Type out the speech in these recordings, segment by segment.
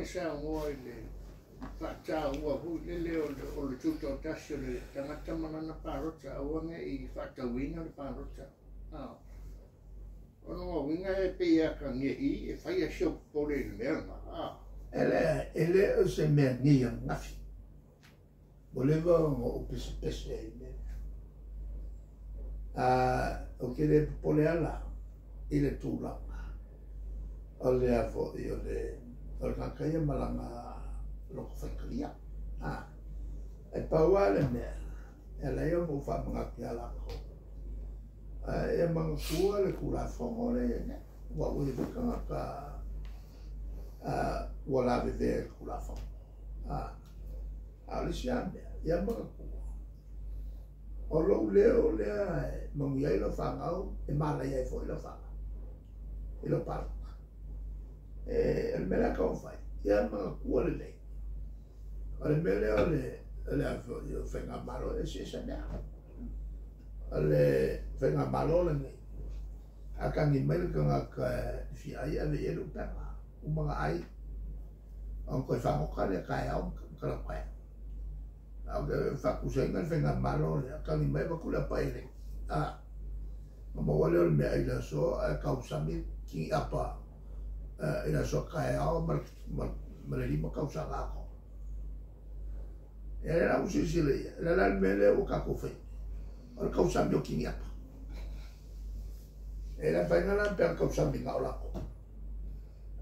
e saunoa i le faataua foi lele o le tutoatasi o le tagata ma lana palota, aua ne i faatauina le palota. O lona uiga e pei e atagia i i e fai lava si ou popole i le mea lena. E le o se mea nei ananafi. Ua leva ona ou pesepese ai i le mea lea. Ou te le popole lava la i le tulaga o le a foi o le o le tagata ia ma lana loto faitalia. E pau lava le mea e ala ai ona ou faamanatu ia latou, ia manatua le Tulafono lea e i ai nei, aua ua i ai foi tagata ua lavevea i le Tulafono. A o le isi lava mea, ia manatua, o lou leo lea e manuia ai lau fanau, e malaia ai foi lau fanau i lau palota. E, o le mea lea e fai, ia manatua lelei. O le mea lea o le o le foi o faigamalo e eseese mea. O le faigamalo lenei, a tagi mai le tagata e fia ai, ave i ai le upega. Uma ona ai, ona toe fagota lea taeao ma talau taeao. A o le faatusaina le faigamalo lea, tagi mai avatu le apa eleni. Ona maua lea o le meaai i le aso ae tausami kiniapa i le aso taeao ma le 5 tausaga atoa. Ia lea la ua silasila i ai, o le a la le mea lea ua tatou faia? O le tausami o kiniapa. E le mafai la pe ana tausami na o latou.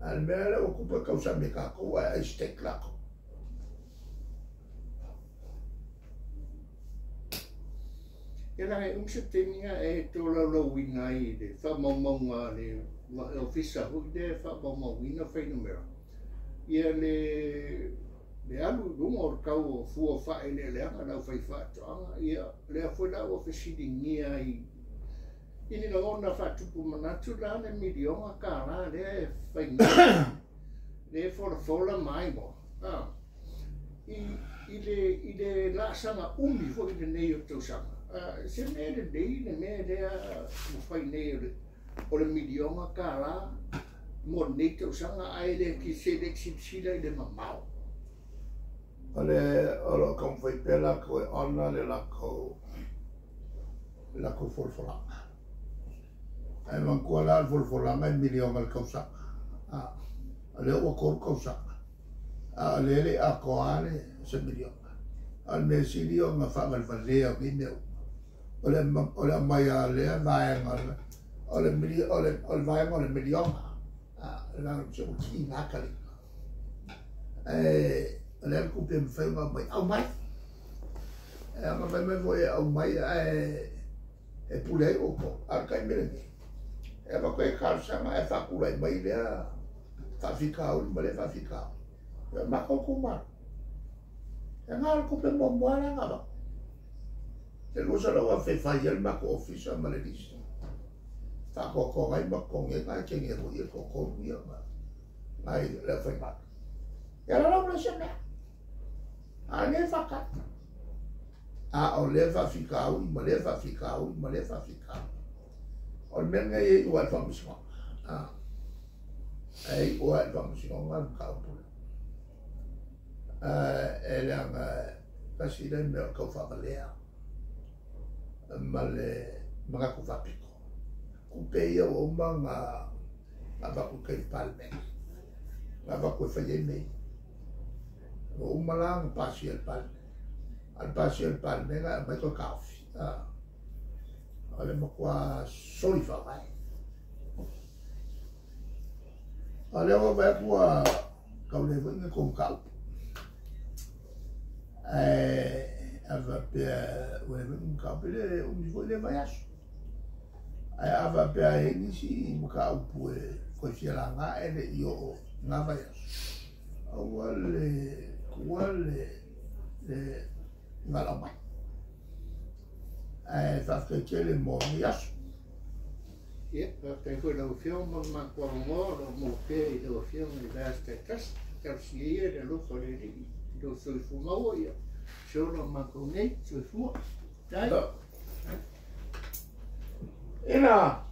A o le mea lea ua tupu e tausami e tatou ae ai steak latou. Ia leaga e umi se taimi na e tolaulauina ai i le faamaumauga a le Ofisa foi lea e faamaumauina fuainumera, ia le alu i luga o le tau o fua o faaeleeleaga a le aufaifaatoaga. Ia lea foi la ua fesiligia ai i ni lagona faatupu manatu la le miliona tala lea e fai nei, lea e folafola mai mo i le laasaga umi foi lenei o tausaga. Se mea lelei le mea lea ua fai nei o le miliona tala mo lenei tausaga, ae le se le silasila i le mamao. O le o lo o taumafai pea latou e ona le latou folafolaga. Ae manatua la le folafolaga e miliona le tausaga. O lea ua 3 tausaga, a o lea e le i atoa le se miliona. A o le mea sili ona faavalevalea o nei mea uma, o le aumai a lea vaega o le o le o le vaega o le miliona. O le vaega se ua tiga kalima. Ae o le a le tupe e mafai ona aumai, aumai. E aga fai mai foi e aumai ae e pule ai outou. A o le taimi lenei, e avatu ai talosaga ae faatulai mai lea faafitauli ma lea faafitauli. Ia matou itumalo. E na o le tupe muamua la na avatu. E 200,000 e fai ai le matou ofisa ma le lisi. Faatoatoa ai ma totogi ai nai teine foi e toatolu ia nai le aufaigaluega. Ia la lau le se mea. A lea faatali. A o lea faafitauli ma lea faafitauli ma lea faafitauli. O le mea lenei e iu lava i le faamasinoga. E iu lava i le faamasinoga le mataupu lea. E leaga tasi lea mea o le tau faavalea ma le manatu faapito. Tupe ia ua uma ona avatu i tai i le Palemene, na avatu e fai ai mea ia. Ua uma la ona pasia e le Palemene. A o le pasia e le Palemene ae aumai toe taofi. O le matua soli faavae. A o lea ua vaai atu ua tau leai foi ni tou mataupu. Ae a faapea ua leai foi ni mataupu, e le umi foi lea vaiaso. Ae a faapea e i ai nisi mataupu e toe fia laga ae le i oo i lena vaiaso, aua le tuua le valaau mai. Ae faafetai tele mo lenei aso. Ia, faafetai foi i lau Afioga mo le matou avanoa o lo o maua pea i lau Afioga i vaiaso taitasi. Talosia ia le alofa o le Alii i lou soifua maua, ia se ola o matou nei. Soifua. Faafetai. Ina